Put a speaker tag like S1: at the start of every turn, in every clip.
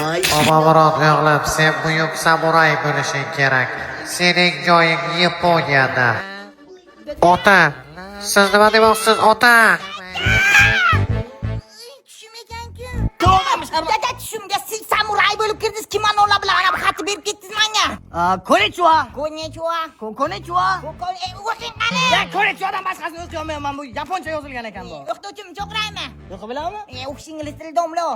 S1: Voy.
S2: Bobomurod, o'g'lim, sen buyuk samuray bo'lishing kerak. Sening joying Yaponiyada. Ota, siz nima demoqchisiz, ota?
S1: Tushim ekan-ku. Dada, tushimga siz samuray bo'lib kirdingiz, kimonolar bilan ana bu xatni berib ketdingiz menga.
S3: Konnichiwa.
S1: Konnichiwa.
S3: Konnichiwa.
S1: O'qing qani.
S3: Ya, konnichiwadan boshqasini o'qiy olmayman, bu yaponcha yozilgan ekan bu.
S1: O'qituvchim, cho'qiraymi?
S3: O'qib bilamanmi?
S1: O'qish ingliz tili, domla.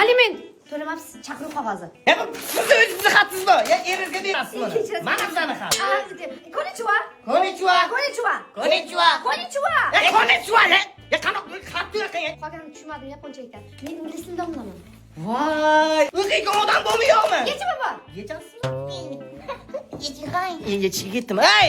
S4: Aliment to'lamabsiz, chaqiruv qog'ozi.
S3: Ya, bu sizni o'zingizni xatingizmi? Ya, eringizga berasiz buni.
S4: Kechirasiz.
S3: Mana bizani xat.
S4: Konnichiwa.
S3: Konnichiwa.
S4: Konnichiwa.
S3: Konnichiwa.
S4: Konnichiwa.
S3: Ya, konnichiwa. Ya, qanaqa xatni o'qing?
S4: Qolganini tushunmadim, yaponcha ekan. Men ingliz tilida domlaman.
S3: Voy, o'qiydigan odam bormi, yo'qmi?
S4: Yechimi bor?
S3: Yechasizmi?
S1: Yeching.
S3: Yechishga ketdim. Ey!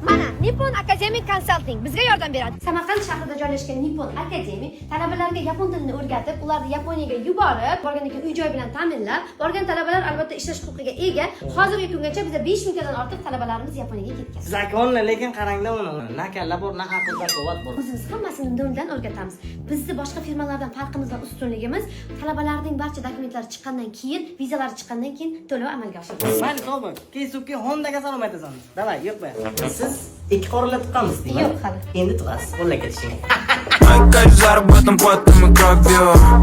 S4: Mana Nippon Academic Consulting bizga yordam beradi. Samarqand shahrida joylashgan Nippon Academy talabalarga yapon tilini o'rgatib, ularni Yaponiyaga yuborib, borgandan keyin uy-joy bilan ta'minlab, borgan talabalar albatta ishlash huquqiga ega. Hozirgi kungacha biza 5000 tadan ortiq talabalarimiz Yaponiyaga ketgan.
S3: Законно, lekin qarangda uni. Na kalla bor, na aql zakovat bor.
S4: O'zimiz hammasini noldan o'rgatamiz. Bizni boshqa firmalardan farqimiz va ustunligimiz: talabalarning barcha dokumentlari chiqqandan keyin, vizalari chiqqandan keyin to'lov amalga oshiriladi.
S3: Mayli, sog' bo'l. Keisuke Hondaga salom aytasan. Давай, yo'q. Siz ikki qorinla tuqqanmisiz, deyman?
S4: Yo'q hali.
S3: Endi tug'asiz, qo'llar ketishing.
S5: Моя кайф заработан потом и кровью.